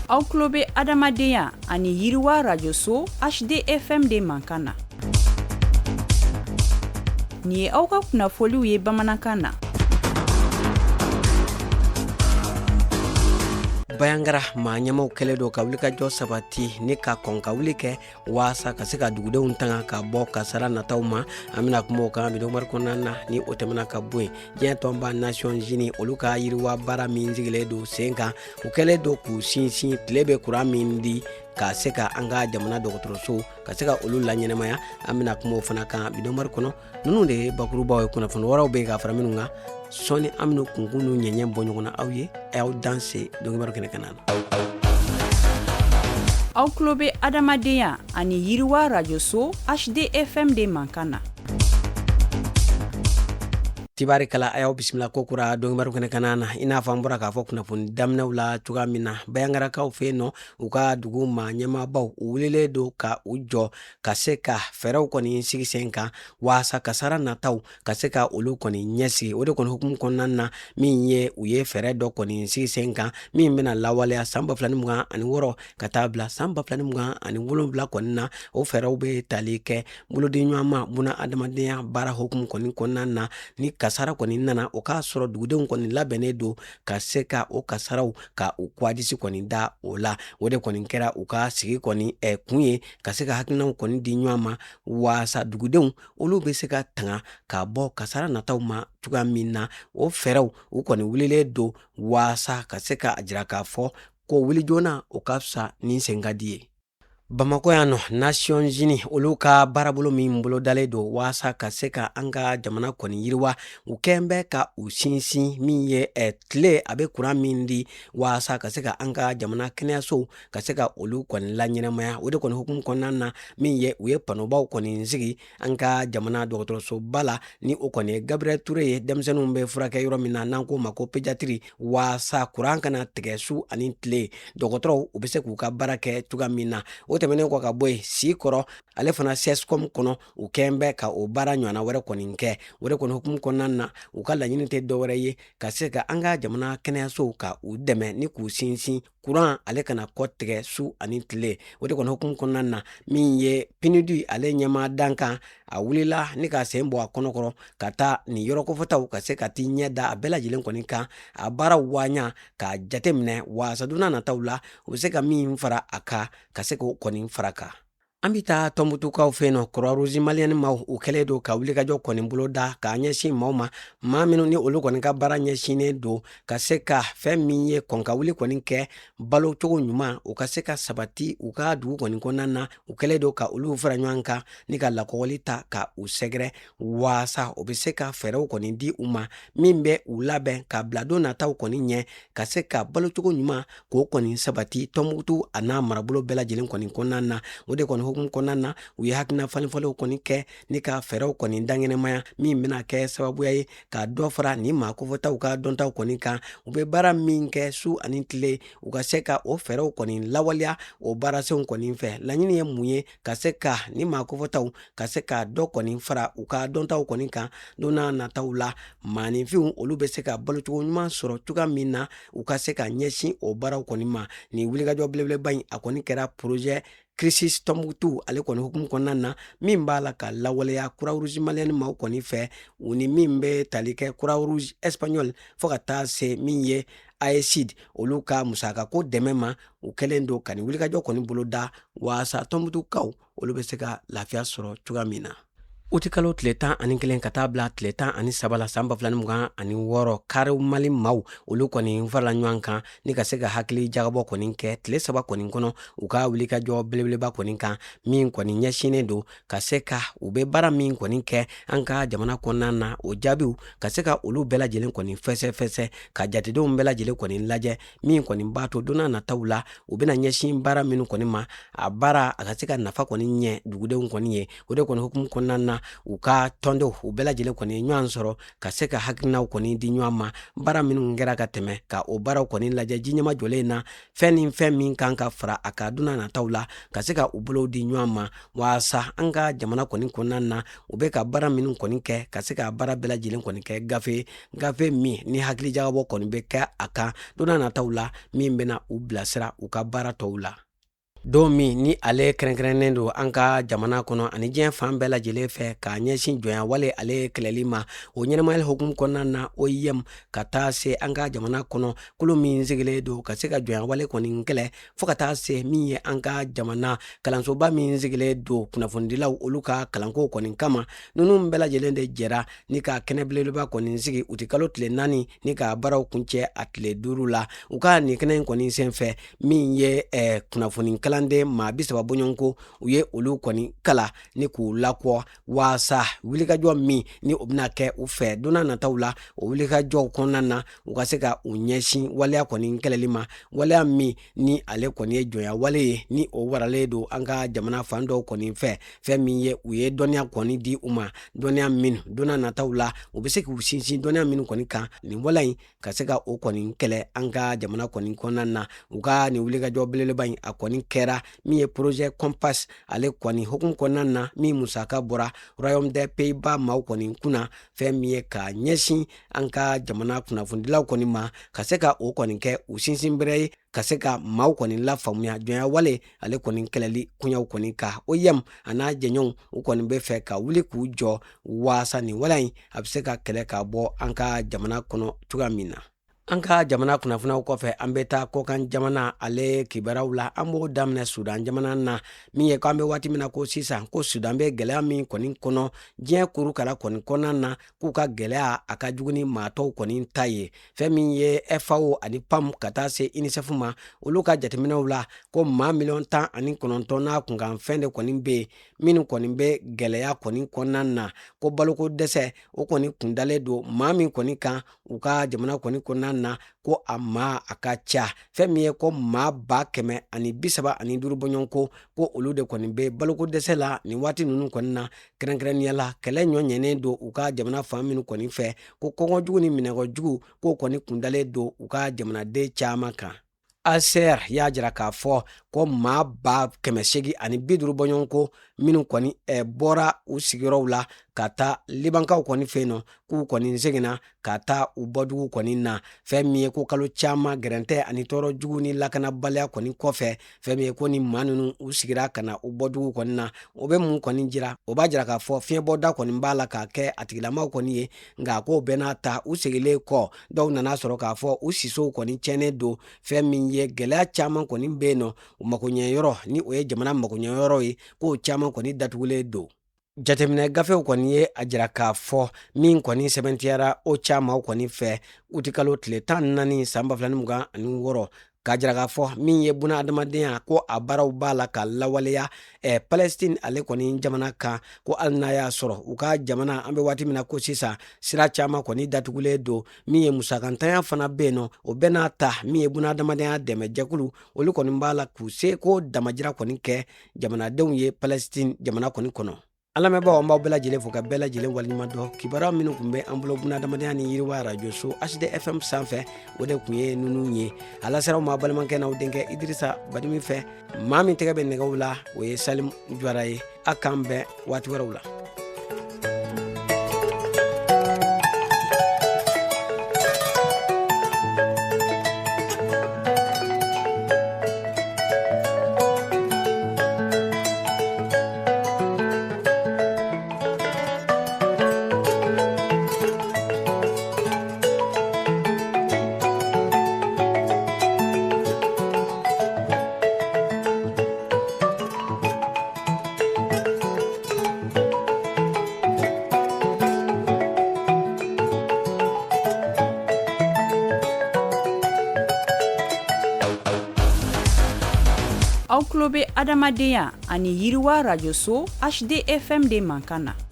Aw tulo bɛ adamadenya ani yiriwa rajoso HDFM de mankan na. Nin ye aw ka kunnafoliw ye bamanankan na. Bayangara maa ɲɛmaw kɛlen don ka wulikajɔ sabati ni ka kɔn ka wuli kɛ waasa ka se ka dugudenw tanga ka bɔ kasara nataw ma. An bɛna kuma o kan bi donkibaru kɔnɔna na. Ni o tɛmɛna ka bɔ yen, diɲɛ tɔnba Nations Unies olu ka yiriwa baara min sigilen don sen kan, u kɛlen don k'u sinsin tile bɛ kuran min di ka se ka an ka jamana dɔgɔtɔrɔso ka se ka olu laɲɛnamaya. An bɛna kuma o fana kan bi donkibaru kɔnɔ. Ninnu de ye bakurubaw ye, kunnafoni wɛrɛw bɛ yen ka fara minnu kan sɔɔni. An bɛna kunkun n'u ɲɛɲɛ bɔ ɲɔgɔn na aw ye. A y'aw danse donkibaru kɛnɛ kan na. Aw tulo bɛ adamadenya ani yiriwa rajoso HDFM de mankan na. Tibarikala, a y'aw bisimila ko kura donkibaru kɛnɛ kan na. I n'a fɔ an bɔra k'a fɔ kunnafoni daminɛw la cogoya min na, Bayangarakaw fɛ yen nɔ, u ka dugu maa ɲɛmaabaw u wulilen don ka u jɔ ka se ka fɛɛrɛw kɔni sigi sen kan waasa kasara nataw ka se ka olu kɔni ɲɛsigi. O de kɔni hukumu kɔnɔna na, min ye u ye fɛɛrɛ dɔ kɔni sigi sen kan min bɛna lawaleya san 2026 ka taa bila san 2027 kɔni na. O fɛɛrɛw bɛ tali kɛ bolodiɲɔgɔnma buna adamadenya baara hukumu kɔni kɔnɔna na. Ni kasara kɔni nana, o k'a sɔrɔ dugudenw kɔni labɛnnen don ka se ka o kasaraw ka u kwadisi kɔni da o la. O de kɔni kɛra u ka sigi kɔni kun ye, ka se ka hakilinaw kɔni di ɲɔgɔn ma waasa dugudenw olu bɛ se ka tanga ka bɔ kasara nataw ma cogoya min na. O fɛɛrɛw u kɔni wulilen don waasa ka se ka jira k'a fɔ ko wuli joona o ka fisa ni sen ka di ye. Bamakɔ yan nɔ, Nations Unies olu ka baarabolo min bolodalen don waasa ka se ka an ka jamana kɔni yiriwa, u kɛn bɛ ka u sinsin min ye tile a bɛ kuran min di waasa ka se ka an ka jamana kɛnɛyasow ka se ka olu kɔni laɲɛnamaya. O de kɔni hukumu kɔnɔna na, min ye u ye panobaw kɔni sigi an ka jamana dɔgɔtɔrɔsoba la, ni o kɔni ye Gabriel Touré ye, denmisɛnninw bɛ furakɛ yɔrɔ min na n'an k'o ma ko pédiatrie, waasa kuran kana tigɛ su ani tile, dɔgɔtɔrɔw u bɛ se k'u ka baara kɛ cogoya min na. O tɛmɛnen kɔ ka bɔ yen, Sikɔrɔ ale fana CSCOM kɔnɔ, u kɛn bɛ ka o baara ɲɔgɔnna wɛrɛ kɔni kɛ. O de kɔni hukumu kɔnɔna na, u ka laɲini tɛ dɔwɛrɛ ye ka se ka an ka jamana kɛnɛyasow ka u dɛmɛ ni k'u sinsin kuran ale kana kɔ tigɛ su ani tile. O de kɔni hukumu kɔnɔna na, min ye PNUD ale ɲɛmaa dankan, a wulila ni ka sen bɔ a kɔnɔkɔrɔ ka taa nin yɔrɔ kofɔtaw ka se ka t'i ɲɛ da a bɛɛ lajɛlen kɔni kan, a baaraw waaɲa k'a jate minɛ waasa don nataw la u bɛ se ka min fara a kan ka se k'o kɔni fara kan. An bɛ taa Tɔnbutukaw fɛ yen nɔ. Croix-Rouge malienne maaw u kɛlen don ka wulikajɔ kɔni bolo da k'a ɲɛsin maaw ma, maa minnu ni olu kɔni ka baara ɲɛsinnen don ka se ka fɛn min ye kɔn ka wuli kɔni kɛ balo cogo ɲuman o ka se ka sabati u ka dugu kɔni kɔnɔna na. U kɛlen don ka olu fara ɲɔgɔn kan ni ka lakɔgɔli ta ka u sɛgɛrɛ waasa o bɛ se ka fɛɛrɛw kɔni di u ma min bɛ u labɛn ka bila don nataw kɔni ɲɛ, ka se ka balocogo ɲuman k'o kɔni sabati Tɔnbukutu a n'a marabolo bɛɛ lajɛlen kɔni kɔnɔna na. O de kɔni hukumu kɔnɔna na, u ye hakilina falenfalenw kɔni kɛ ni ka fɛɛrɛw kɔni dankɛnɛmaya min bɛna kɛ sababuya ye ka dɔ fara nin maa kofɔtaw ka dɔntaw kɔni kan. U bɛ baara min kɛ su ani tile, u ka se ka o fɛɛrɛw kɔni lawaleya o baarasenw kɔni fɛ. Laɲini ye mun ye? Ka se ka nin maa kofɔtaw ka se ka dɔ kɔni fara u ka dɔntaw kɔni kan don n'a nataw la, maaninfinw olu bɛ se ka balocogo ɲuman sɔrɔ cogoya min na, u ka se ka ɲɛsin o baaraw kɔni ma. Nin wulikajɔ belebeleba in, a kɔni kɛra projet Crisis Tombouctou ale kɔni hukumu kɔnɔna na, min b'a la ka lawaleya Croix-Rouge malienne maaw kɔni fɛ, u ni min bɛ tali kɛ Croix-Rouge espagnol fo ka taa se min ye AECID olu ka musakako dɛmɛ ma. U kɛlen don ka nin wulikajɔ kɔni boloda waasa Tɔnbutukaw olu bɛ se ka lafiya sɔrɔ cogoya min na. Utikalo tile 11 ka taa bila tile 13 la san 2026, CARE Mali maaw olu kɔni farala ɲɔgɔn kan ni ka se ka hakili jagabɔ kɔni kɛ tile 3 kɔni kɔnɔ u ka wulikajɔ belebeleba kɔni kan, min kɔni ɲɛsinnen don ka se ka u bɛ baara min kɔni kɛ an ka jamana kɔnɔna na, o jaabiw ka se ka olu bɛɛ lajɛlen kɔni fɛsɛfɛsɛ, ka jatedenw bɛɛ lajɛlen kɔni lajɛ, min kɔni b'a to don nataw la u bɛna ɲɛsin baara minnu kɔni ma, a baara a ka se ka nafa kɔni ɲɛ dugudenw kɔni ye. O de kɔni hukumu kɔnɔna na, na, u ka tɔndenw u bɛɛ lajɛlen kɔni ye ɲɔgɔn sɔrɔ ka se ka hakilinaw kɔni di ɲɔgɔn ma, baara minnu kɛra ka tɛmɛ, ka o baaraw kɔni lajɛ ji ɲɛmajɔlen na, fɛn ni fɛn min kan ka fara a kan don nataw la, ka se ka u bolow di ɲɔgɔn ma waasa an ka jamana kɔni kɔnɔna na, u bɛ ka baara minnu kɔni kɛ, ka se ka baara bɛɛ lajɛlen kɔni kɛ gafe, gafe min ni hakilijagabɔ kɔni bɛ kɛ a kan don nataw la, min bɛna u bilasira u ka baara tɔw la. Don min ni ale kɛrɛnkɛrɛnnen don an ka jamana kɔnɔ ani diɲɛ fan bɛɛ lajɛlen fɛ k'a ɲɛsin jɔnya wale ale kɛlɛli ma, o ɲɛnamayali hukumu kɔnɔna na, OIM ka taa se an ka jamana kɔnɔ kulu min sigilen don ka se ka jɔnya wale kɔni kɛlɛ, fo ka taa se min ye an ka jamana kalansoba min sigilen don kunnafonidilaw olu ka kalanko kɔni kama, ninnu bɛɛ lajɛlen de jɛra ni ka kɛnɛ belebeleba kɔni sigi utikalo tile 4 ni ka baaraw kuncɛ a tile 5 la. U ka nin kɛnɛ in kɔni senfɛ, min ye kunnafoni kalanden maa 30 bɔɲɔgɔnko, u ye olu kɔni kala ni k'u lakɔ waasa wulikajɔ min ni o bɛna kɛ u fɛ don nataw la, o wulikajɔw kɔnɔna na, u ka se ka u ɲɛsin waleya kɔni kɛlɛli ma, waleya min ni ale kɔni ye jɔnya wale ye, ni o waralen don an ka jamana fan dɔw kɔni fɛ. Fɛn min ye u ye dɔnniya kɔni di u ma, dɔnniya min don nataw la u bɛ se k'u sinsin dɔnniya minnu kɔni kan, nin waleya in ka se ka o kɔni kɛlɛ an ka jamana kɔni kɔnɔna na. U ka nin wulikajɔ belebeleba in, a kɔni kɛra min ye projet Compass ale kɔni hukumu kɔnɔna na, min musaka bɔra Royaume des Pays-Bas maaw kɔni kunna, fɛn min ye ka ɲɛsin an ka jamana kunnafonidilaw kɔni ma, ka se ka o kɔni kɛ u sinsinbere ye, ka se ka maaw kɔni lafaamuya jɔnya wale ale kɔni kɛlɛli kunyaw kɔni kan. OIM a n'a jɛɲɔgɔnw, u kɔni bɛ fɛ ka wuli k'u jɔ waasa nin waleya in a bɛ se ka kɛlɛ ka bɔ an ka jamana kɔnɔ cogoya min na. An ka jamana kunnafoniyaw kɔfɛ, an bɛ taa kɔkan jamana ale kibaruyaw la. An b'o daminɛ Sudan jamana na, min ye k'an bɛ waati min na ko sisan, ko Sudan bɛ gɛlɛya min kɔni kɔnɔ diɲɛ kurukara kɔni kɔnɔna na, k'u ka gɛlɛya a ka jugu ni maa tɔw kɔni ta ye. Fɛn min ye FAO ani PAM ka taa se UNICEF ma, olu ka jateminɛw la, ko maa 19 miliyɔn n'a kunkanfɛn de kɔni bɛ yen minnu kɔni bɛ gɛlɛya kɔni kɔnɔna na, ko baloko dɛsɛ o kɔni kundalen don maa min kɔni kan u ka jamana kɔni kɔnɔna na, ko a maa a ka ca. Fɛn min ye ko maa 135,000 bɔɲɔgɔnko, ko olu de kɔni bɛ baloko dɛsɛ la nin waati ninnu kɔni na, kɛrɛnkɛrɛnnenya la kɛlɛ ɲɔ ɲɛnen don u ka jamana fan minnu kɔni fɛ, ko kɔngɔ jugu ni minɛnko jugu k'o kɔni kundalen don u ka jamanaden caman kan. HCR y'a jira k'a fɔ ko maa 850,000 bɔɲɔgɔnko minnu kɔni bɔra u sigiyɔrɔw la ka taa Libankaw kɔni fɛ yen nɔ, k'u kɔni seginna ka taa u bɔdugu kɔni na. Fɛn min ye ko kalo caman gɛrɛntɛ ani tɔɔrɔ jugu ni lakanabaliya kɔni kɔfɛ, fɛn min ye ko ni maa ninnu u sigira ka na u bɔdugu kɔni na, o bɛ mun kɔni jira? O b'a jira k'a fɔ fiɲɛbɔda kɔni b'a la k'a kɛ a tigilamaw kɔni ye. Nka k'o bɛɛ n'a ta, u seginnen kɔ, dɔw nana sɔrɔ k'a fɔ u sisow kɔni tiɲɛnen don. Fɛn min ye gɛlɛya caman kɔni bɛ yen nɔ, u makoɲɛyɔrɔ ni o ye jamana makoɲɛyɔrɔ ye, k'o caman kɔni datugulen don. Jateminɛ gafew kɔni ye a jira k'a fɔ min kɔni sɛbɛntiyara o camanw kɔni fɛ utikalo tile 14 san 2026, k'a jira k'a fɔ min ye buna adamadenya ko a baaraw b'a la ka lawaleya Palestine ale kɔni jamana kan, ko hali n'a y'a sɔrɔ u ka jamana, an bɛ waati min na ko sisan, sira caman kɔni datugulen don, min ye musakantanya fana bɛ yen nɔ, o bɛɛ n'a ta, min ye buna adamadenya dɛmɛ jɛkulu, olu kɔni b'a la k'u se ko damajira kɔni kɛ jamanadenw ye Palestine jamana kɔni kɔnɔ. An lamɛnbaaw, an b'aw bɛɛ lajɛlen fo ka bɛɛ lajɛlen waleɲuman dɔn. Kibaruya minnu tun bɛ an bolo buna adamadenya ni yiriwa arajoso HD FM sanfɛ, o de tun ye ninnu ye. A laseraw ma balimakɛ n'aw denkɛ Idirisa Badimi fɛ. Maa min tɛgɛ bɛ nɛgɛw la, o ye Salim Jawara ye. A k'an bɛn waati wɛrɛw la. Aw tulo bɛ adamadenya ani yiriwa rajoso HDFM de mankan na.